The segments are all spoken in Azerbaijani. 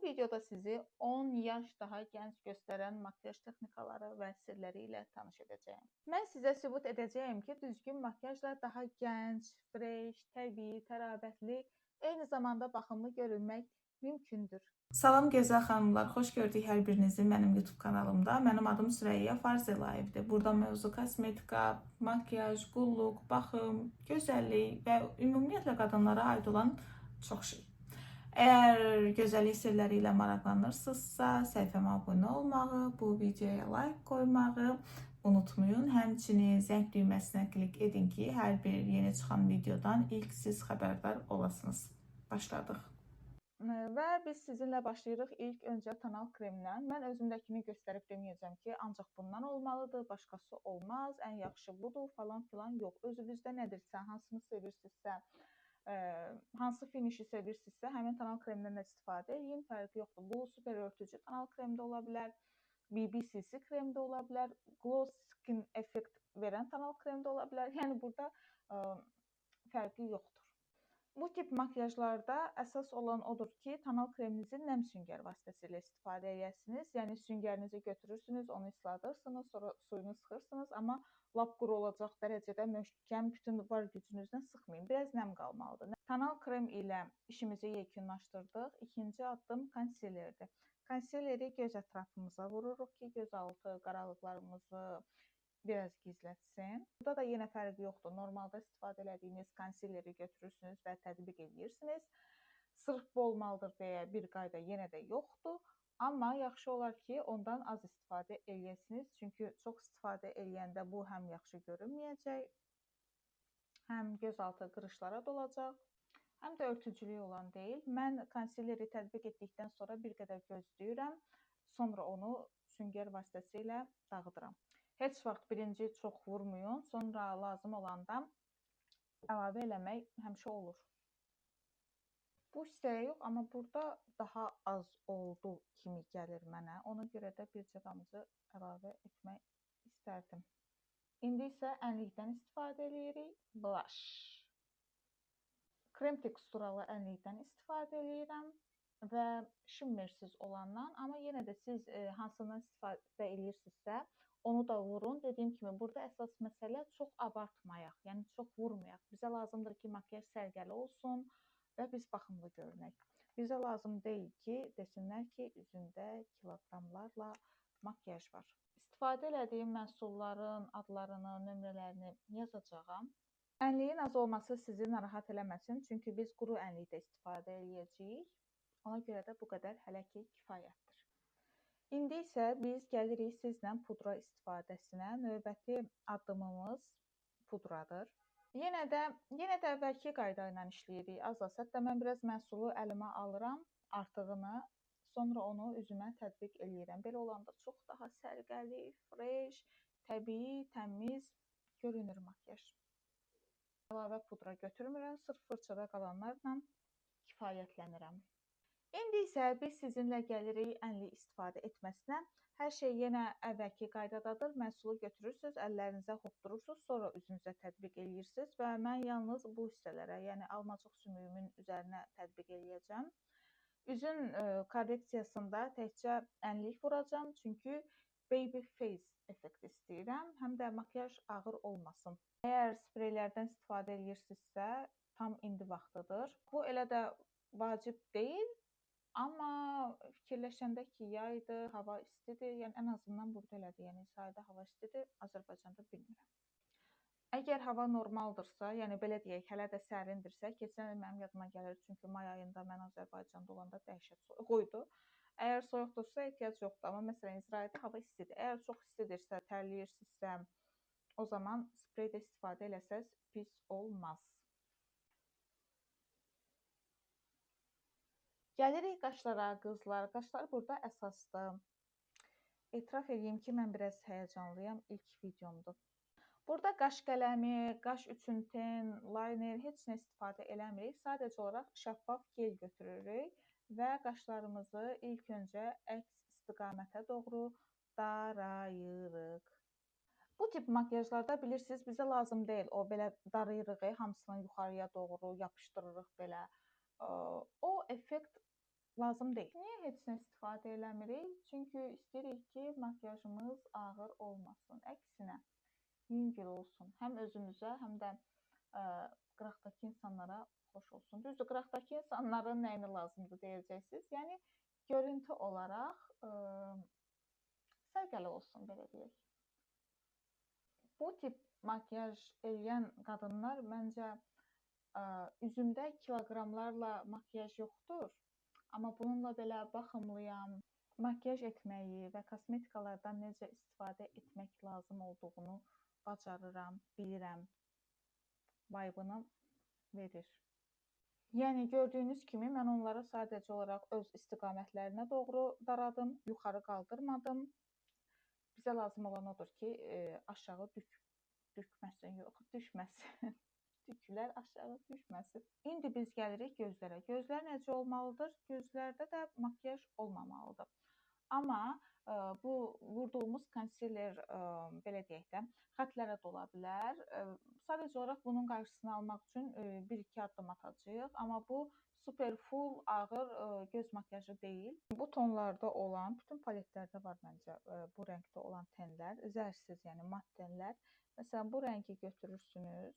videoda sizi 10 yaş daha gənc göstərən makyaj texnikaları və sirləri ilə tanış edəcəyəm. Mən sizə sübut edəcəyəm ki, düzgün makyajla daha gənc, fresh, təbii, təravətli, eyni zamanda baxımlı görünmək mümkündür. Salam gözəl xanımlar, xoş gördük hər birinizi mənim YouTube kanalımda. Mənim adım Sürəyya Farzelayevdir. Burada mövzu kosmetika, makyaj, qulluq, baxım, gözəllik və ümumiyyətlə qadınlara aid olan çox şey. Əgər gözəllik sirləri ilə maraqlanırsınızsa, səhifəmə abunə olmağı, bu videoya like qoymağı unutmayın. Həmçinin zəng düyməsinə klik edin ki, hər bir yeni çıxan videodan ilk siz xəbərdar olasınız. Başladıq. Və biz sizinlə başlayırıq ilk öncə tonal kremdən. Mən özümdəkini göstərib deməyəcəm ki, ancaq bundan olmalıdır, başqası olmaz, ən yaxşı budur falan filan yox. Özünüzdə nədirsə, hansını sevirsinizsə, hansı finişi sevirsinizsə, həmin tonal kremdən də istifadə edin, fərqi yoxdur. Bu super örtücü tonal krem də ola bilər, BBCC krem də ola bilər, glow skin effekt verən tonal krem də ola bilər. Yəni burada fərqi yoxdur. Bu tip makyajlarda əsas olan odur ki, tonal kreminizi nəm süngər vasitəsilə istifadə edəsiniz. Yəni süngərinizi götürürsünüz, onu isladırsınız, sonra suyunu sıxırsınız, amma lap quru olacaq dərəcədə möhkəm bütün var gücünüzlə sıxmayın. Biraz nəm qalmalıdır. Tonal krem ilə işimizi yekunlaşdırdıq. İkinci addım konsilerdir. Konsileri göz ətrafımıza vururuq ki, gözaltı qaralıqlarımızı biraz gizlətsin. Burada da yenə fərqi yoxdur. Normalda istifadə elədiyiniz konsileri götürürsünüz və tətbiq edirsiniz. Sırf bu olmalıdır deyə bir qayda yenə də yoxdur. Amma yaxşı olar ki, ondan az istifadə eləyəsiniz. Çünki çox istifadə eləyəndə bu həm yaxşı görünməyəcək, həm gözaltı qırışlara dolacaq, həm də örtücülüyü olan deyil. Mən konsileri tətbiq etdikdən sonra bir qədər gözləyirəm. Sonra onu süngər vasitəsilə dağıdıram. Heç vaxt birinci çox vurmayın, sonra lazım olanda əlavə eləmək həmişə olur. Bu hissəyə yox, amma burada daha az oldu kimi gəlir mənə. Ona görə də bircə damcı əlavə etmək istərdim. İndi isə ənlikdən istifadə eləyirik. Blush. Krem teksturalı ənlikdən istifadə eləyirəm və shimmersiz olandan, amma yenə də siz hansından istifadə eləyirsinizsə, onu da vurun. Dediyim kimi, burada əsas məsələ çox abartmayaq, yəni çox vurmayaq. Bizə lazımdır ki, makyaj səliqəli olsun və biz baxımlı görünək. Bizə lazım deyil ki, desinlər ki, üzündə kiloqramlarla makyaj var. İstifadə elədiyim məhsulların adlarını, nömrələrini yazacağam. Ənliyin az olması sizi narahat eləməsin, çünki biz quru ənlikdə istifadə eləyəcəyik. Ona görə də bu qədər hələ ki kifayətdir. İndi isə biz gəlirik sizlə pudra istifadəsinə. Növbəti addımımız pudradır. Yenə də əvvəlki qayda ilə işləyirik. Az-az. Hətta mən biraz məhsulu əlimə alıram, artığını, sonra onu üzümə tətbiq eləyirəm. Belə olanda çox daha səliqəli, fresh, təbii, təmiz görünür makyaj. Əlavə pudra götürmürəm, sırf fırçada qalanlarla kifayətlənirəm. İndi isə biz sizinlə gəlirik ənlik istifadə etməsinə. Hər şey yenə əvvəlki qaydadadır. Məhsulu götürürsünüz, əllərinizə hopdurursunuz, sonra üzünüzə tətbiq eləyirsiniz və mən yalnız bu hissələrə, yəni almacıq sümüyümün üzərinə tətbiq eləyəcəm. Üzün korreksiyasında təkcə ənlik vuracam, çünki baby face effekti istəyirəm, həm də makyaj ağır olmasın. Əgər spreylərdən istifadə eləyirsinizsə, tam indi vaxtıdır. Bu elə də vacib deyil. Amma fikirləşəndə ki, yaydır, hava istidir, yəni ən azından burada elədir, yəni İsraildə hava istidir, Azərbaycanda bilmirəm. Əgər hava normaldırsa, yəni belə deyək, hələ də sərindirsə, keçən il mənim yadıma gəlir, çünki may ayında mən Azərbaycanda olanda dəhşət soyuq idi. Əgər soyuqdursa, ehtiyac yoxdur, amma məsələn İsraildə hava istidir. Əgər çox istidirsə, tərləyirsinizsə, o zaman sprey də istifadə eləsəz pis olmaz. Gəlirik qaşlara, qızlar. Qaşlar burada əsasdır. Etiraf edeyim ki, mən biraz həyəcanlıyam. İlk videomdur. Burada qaş qələmi, qaş üçün ten, liner heç nə istifadə eləmirik. Sadəcə olaraq şəffaf gel götürürük və qaşlarımızı ilk öncə əks istiqamətə doğru darayırıq. Bu tip makyajlarda bilirsiniz, bizə lazım deyil. O belə darayırıq, hamısını yuxarıya doğru yapışdırırıq belə. O effekt Lazım deyil. Niyə heç nə istifadə eləmirik? Çünki istəyirik ki, makiyajımız ağır olmasın. Əksinə, yüngül olsun. Həm özümüzə, həm də qıraqdakı insanlara xoş olsun. Düzdür, qıraqdakı insanların nəyinə lazımdır deyəcəksiniz. Yəni, görüntü olaraq səliqəli olsun, belə deyək. Bu tip makiyaj eləyən qadınlar məncə üzümdə kiloqramlarla makiyaj yoxdur. Amma bununla belə baxımlıyam. Makiyaj etməyi və kosmetikalardan necə istifadə etmək lazım olduğunu bacarıram, bilirəm. Vibe-ını verir. Yəni, gördüyünüz kimi mən onları sadəcə olaraq öz istiqamətlərinə doğru daradım, yuxarı qaldırmadım. Bizə lazım olan odur ki, aşağı dükməsin, yox, düşməsin. Tüklər aşağı düşməsin. İndi biz gəlirik gözlərə. Gözlər necə olmalıdır? Gözlərdə də makiyaj olmamalıdır. Amma bu vurduğumuz konsiler, belə deyək də, xətlərə dola bilər. Sadəcə olaraq bunun qarşısını almaq üçün bir-iki addım atacağıq. Amma bu super full ağır göz makiyajı deyil. Bu tonlarda olan, bütün paletlərdə var məncə bu rəngdə olan tenlər, zərsiz, yəni mat tenlər. Məsələn, bu rəngi götürürsünüz.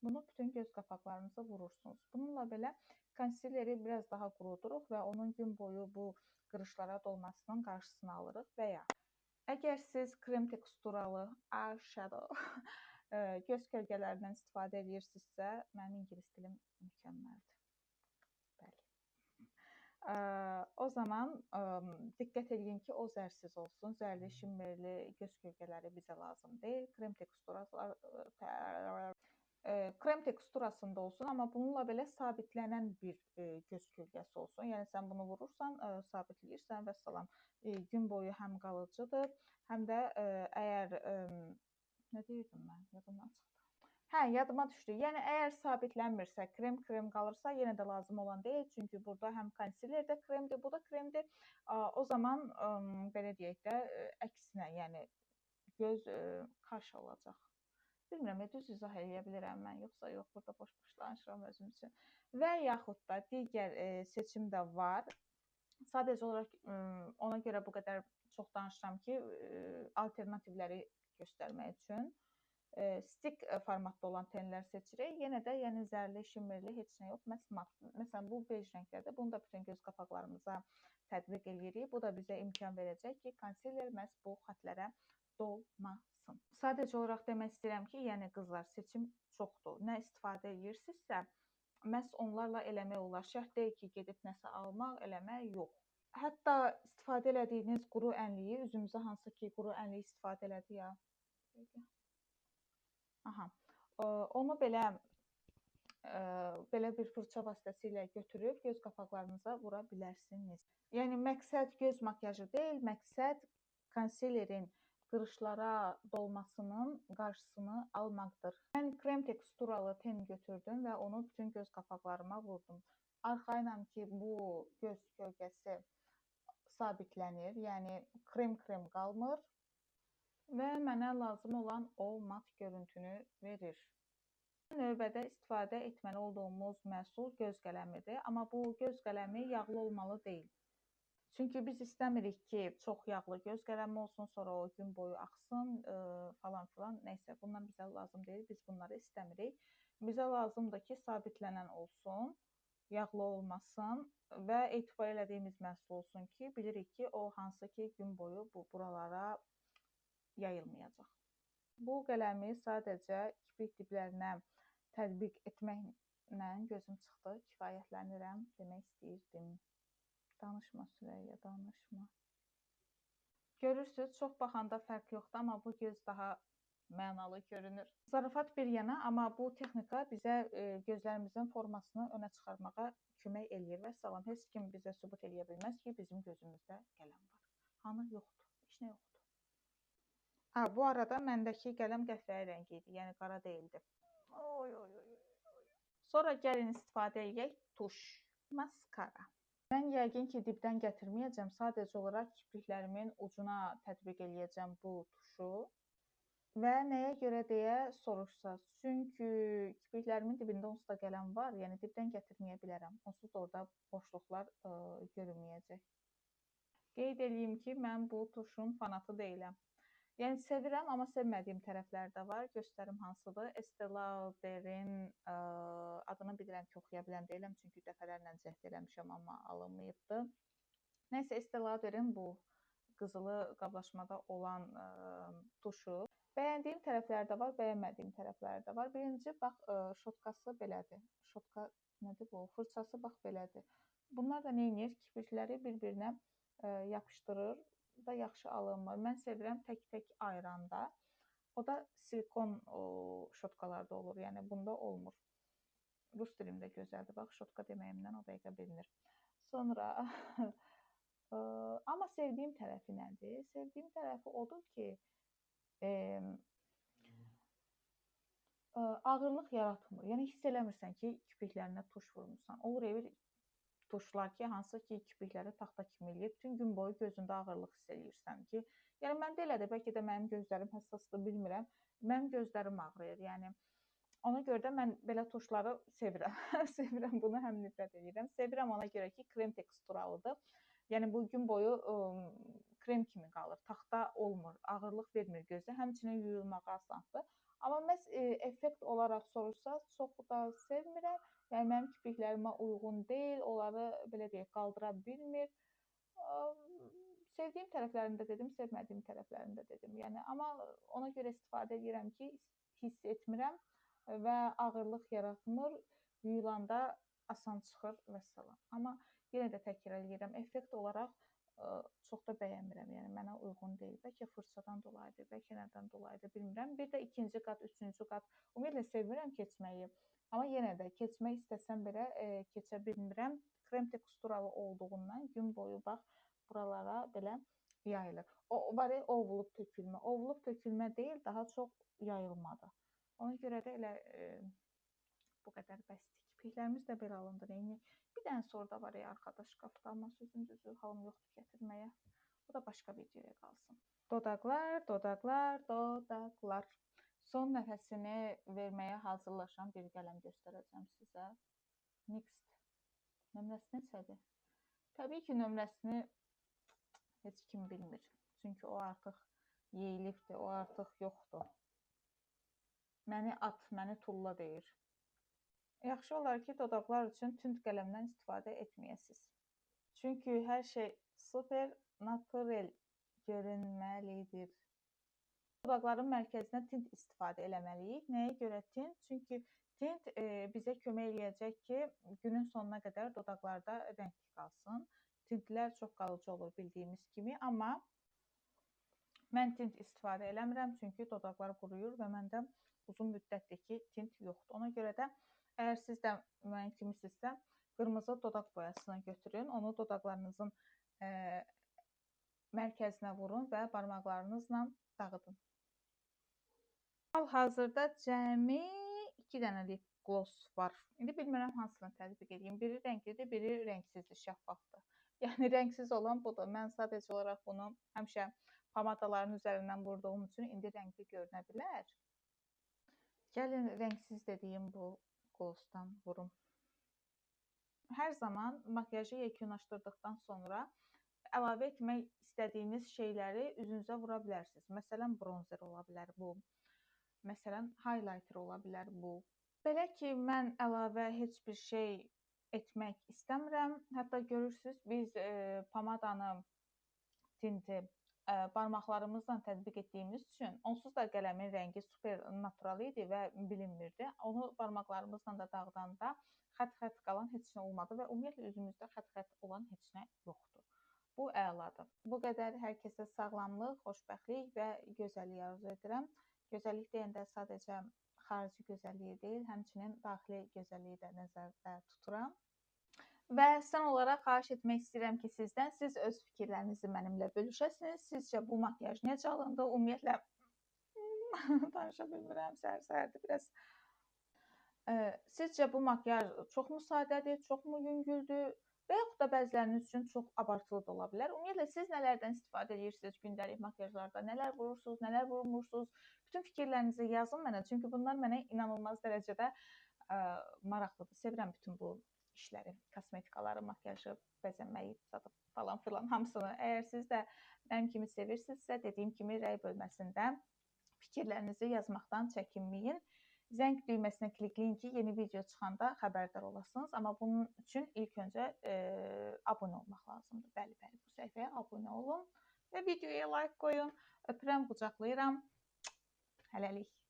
Bunu bütün göz qapaqlarınıza vurursunuz. Bununla belə konsileri biraz daha quruduruq və onun gün boyu bu qırışlara dolmasının qarşısını alırıq və ya əgər siz krem teksturalı eyeshadow göz kölgələrindən istifadə edirsinizsə, mənim ingilis dilim mükəmməldir. Bəli. O zaman diqqət edin ki, o zərsiz olsun. Zərli, şimmerli göz kölgələri bizə lazım deyil. Krem teksturası krem teksturasında olsun, amma bununla belə sabitlənən bir göz kölgəsi olsun. Yəni, sən bunu vurursan, sabitləyirsən və salam, gün boyu həm qalıcıdır, həm də əgər, nə deyirdim mən, yadımdan çıxdı. Hə, yadıma düşdü. Yəni, əgər sabitlənmirsə, krem qalırsa, yenə də lazım olan deyil. Çünki burada həm konsiler də kremdir, bu da kremdir. O zaman, belə deyək də, əksinə, yəni göz kaş olacaq. Bilmirəm, düz izah eləyə bilirəm mən, yoxsa yox, burada boş-boş danışıram özüm üçün. Və yaxud da digər seçim də var. Sadəcə olaraq ona görə bu qədər çox danışıram ki, alternativləri göstərmək üçün. Stick formatda olan tenlər seçirik. Yenə də, yəni zərli, şimmerli heç nə yox, məhz mat. Məsələn, bu bej rənglərdə, bunu da bütün göz qapaqlarımıza tətbiq eləyirik. Bu da bizə imkan verəcək ki, konsiler məhz bu xətlərə dolmasın. Sadəcə olaraq demək istəyirəm ki, yəni qızlar, seçim çoxdur. Nə istifadə edirsinizsə, məhz onlarla eləmək olar. Şərt deyil ki, gedib nəsə almaq, eləmək yox. Hətta istifadə elədiyiniz quru ənliyi, üzümüzə hansı ki, quru ənliyi istifadə elədi ya. Aha. Onu belə bir fırça vasitəsilə götürüb göz qapaqlarınıza vura bilərsiniz. Yəni, məqsəd göz makiyajı deyil, məqsəd konsilerin qırışlara dolmasının qarşısını almaqdır. Mən krem teksturalı ten götürdüm və onu bütün göz qapaqlarıma vurdum. Arxayınam ki, bu göz kölgəsi sabitlənir, yəni krem qalmır və mənə lazım olan o mat görüntünü verir. Növbədə istifadə etməli olduğumuz məhsul göz qələmidir, amma bu göz qələmi yağlı olmalı deyil. Çünki biz istəmirik ki, çox yağlı göz qələmi olsun, sonra o gün boyu axsın, falan filan. Nəysə, bundan bizə lazım deyil, biz bunları istəmirik. Bizə lazımdır ki, sabitlənən olsun, yağlı olmasın və etibar elədiyimiz məhsul olsun ki, bilirik ki, o hansı ki, gün boyu bu buralara yayılmayacaq. Bu qələmi sadəcə kiprik diblərinə tətbiq etməklə gözüm çıxdı, kifayətlənirəm demək istəyirdim. Danışma Süreyya, danışma. Görürsünüz, çox baxanda fərq yoxdur, amma bu göz daha mənalı görünür. Zarafat bir yana, amma bu texnika bizə gözlərimizin formasını önə çıxarmağa kömək eləyir və salam, heç kim bizə sübut eləyə bilməz ki, bizim gözümüzdə qələm var. Hanı? Yoxdur, heç nə yoxdur. Ha, bu arada məndəki qələm qəhvəyi rəngi idi, yəni qara deyildi. Oy, oy, oy, oy. Sonra gəlin istifadə eləyək tuş, maskara. Mən yəqin ki, dibdən gətirməyəcəm, sadəcə olaraq kipriklərimin ucuna tətbiq eləyəcəm bu tuşu. Və nəyə görə deyə soruşsaz? Çünki kipriklərimin dibində onsuz da qələm var, yəni dibdən gətirməyə bilərəm. Onsuz da orada boşluqlar görünməyəcək. Qeyd eləyim ki, mən bu tuşun fanatı deyiləm. Yəni sevirəm, amma sevmədiyim tərəflər də var. Göstərim hansıdır. Estee Lauder'in adını bilirəm ki, oxuya bilən deyiləm, çünki dəfələrlə cəhd eləmişəm, amma alınmayıbdı. Nəysə, Estee Lauder'in bu qızılı qablaşmada olan tuşu. Bəyəndiyim tərəfləri də var, bəyənmədiyim tərəfləri də var. Birinci, bax, şotkası belədir. Şotka nədir bu? Fırçası bax belədir. Bunlar da nə edir? Kiprikləri bir-birinə yapışdırır da yaxşı alınmır. Mən sevirəm tək-tək ayıranda. O da silikon şotkalarda olur. Yəni bunda olmur. Rus dilimdə gözəldir. Bax, şotka deməyimdən o dəqiqə bilinir. Sonra amma sevdiyim tərəfi nədir? Sevdiyim tərəfi odur ki, ağırlıq yaratmır. Yəni hiss eləmirsən ki, kipriklərinə tuş vurmuşsan. Olur elə tuşlar ki, hansı ki kiprikləri taxta kimi eləyir. Bütün gün boyu gözündə ağırlıq hiss eləyirsən ki, yəni məndə elədir, bəlkə də mənim gözlərim həssasdır, bilmirəm. Mənim gözlərim ağrıyır. Yəni ona görə də mən belə tuşları sevirəm. Sevirəm bunu, həm nifrət eləyirəm. Sevirəm ona görə ki, krem teksturalıdır. Yəni bu gün boyu krem kimi qalır, taxta olmur, ağırlıq vermir gözə, həmçinin yuyulmağa asandır. Amma məhz effekt olaraq soruşsaz, çox da sevmirəm. Yəni mənim kipriklərimə uyğun deyil, onları belə deyək, qaldıra bilmir. Sevdiyim tərəflərini də dedim, sevmədiyim tərəflərini də dedim. Yəni amma ona görə istifadə edirəm ki, hiss etmirəm və ağırlıq yaratmır, yuyulanda asan çıxır vəssalam. Amma yenə də təkrar edirəm, effekt olaraq çox da bəyənmirəm, yəni mənə uyğun deyil. Bəlkə fırçadan dolayıdır, bəlkə nədən dolayıdır, bilmirəm. Bir də ikinci qat, üçüncü qat, ümumiyyətlə sevmirəm keçməyi. Amma yenə də keçmək istəsəm belə keçə bilmirəm. Krem teksturalı olduğundan gün boyu bax buralara belə yayılır. O var ya, ovulub tökülmə. Ovulub tökülmə deyil, daha çox yayılmadır. Ona görə də elə bu qədər bəsdir. Kipriklərimiz də belə alındı. Yəni bir dənə sonra da var ya arxada şkafda, amma sözün düzü halım yoxdur gətirməyə. O da başqa videoya qalsın. Dodaqlar, dodaqlar, dodaqlar. Son nəfəsini verməyə hazırlaşan bir qələm göstərəcəm sizə. Next. Nömrəsi neçədir? Təbii ki, nömrəsini heç kim bilmir. Çünki o artıq yeyilibdir, o artıq yoxdur. Məni at, məni tulla deyir. Yaxşı olar ki, dodaqlar üçün tünd qələmdən istifadə etməyəsiniz. Çünki hər şey super natural görünməlidir. Dodaqların mərkəzinə tint istifadə eləməliyik. Nəyə görə tint? Çünki tint bizə kömək eləyəcək ki, günün sonuna qədər dodaqlarda rəng qalsın. Tintlər çox qalıcı olur bildiyimiz kimi, amma mən tint istifadə eləmirəm, çünki dodaqlar quruyur və məndə uzun müddətdir ki, tint yoxdur. Ona görə də əgər siz də mənim kimisinizsə, qırmızı dodaq boyasını götürün, onu dodaqlarınızın mərkəzinə vurun və barmaqlarınızla dağıdın. Hal-hazırda cəmi 2 dənə lip gloss var. İndi bilmirəm hansını tətbiq edeyim. Biri rənglidir, biri rəngsizdir, şəffafdır. Yəni rəngsiz olan budur. Mən sadəcə olaraq bunu həmişə pomadaların üzərindən vurduğum üçün indi rəngli görünə bilər. Gəlin rəngsiz dediyim bu glossdan vurum. Hər zaman makyajı yekunlaşdırdıqdan sonra əlavə etmək istədiyiniz şeyləri üzünüzə vura bilərsiniz. Məsələn, bronzer ola bilər bu. Məsələn, highlighter ola bilər bu. Belə ki, mən əlavə heç bir şey etmək istəmirəm. Hətta görürsünüz, biz pomadanı, tinti barmaqlarımızla tətbiq etdiyimiz üçün onsuz da qələmin rəngi super natural idi və bilinmirdi. Onu barmaqlarımızla da dağıdanda xət-xət qalan heç nə olmadı və ümumiyyətlə üzümüzdə xət-xət olan heç nə yoxdur. Bu əladır. Bu qədər hər kəsə sağlamlıq, xoşbəxtlik və gözəllik arzu edirəm. Gözəllik deyəndə sadəcə xarici gözəlliyi deyil, həmçinin daxili gözəlliyi də nəzərdə tuturam. Və son olaraq xahiş etmək istəyirəm ki, sizdən siz öz fikirlərinizi mənimlə bölüşəsiniz. Sizcə bu makyaj necə alındı? Ümumiyyətlə danışa bilmirəm, səhər-səhərdir biraz. Sizcə bu makyaj çoxmu sadədir, çoxmu yüngüldür? Və yaxud da bəziləriniz üçün çox abartılı da ola bilər. Ümumiyyətlə, siz nələrdən istifadə edirsiniz gündəlik makiyajlarda, nələr vurursunuz, nələr vurmursunuz? Bütün fikirlərinizi yazın mənə. Çünki bunlar mənə inanılmaz dərəcədə maraqlıdır. Sevirəm bütün bu işləri, kosmetikaları, makiyajı, bəzənməyi, zadı falan filan hamısını. Əgər siz də mənim kimi sevirsinizsə, dediyim kimi rəy bölməsində fikirlərinizi yazmaqdan çəkinməyin. Zəng düyməsinə klikləyin ki, yeni video çıxanda xəbərdar olasınız. Amma bunun üçün ilk öncə abunə olmaq lazımdır. Bəli, bəli, bu səhifəyə abunə olun və videoya like qoyun. Öpürəm, qucaqlayıram. Hələlik.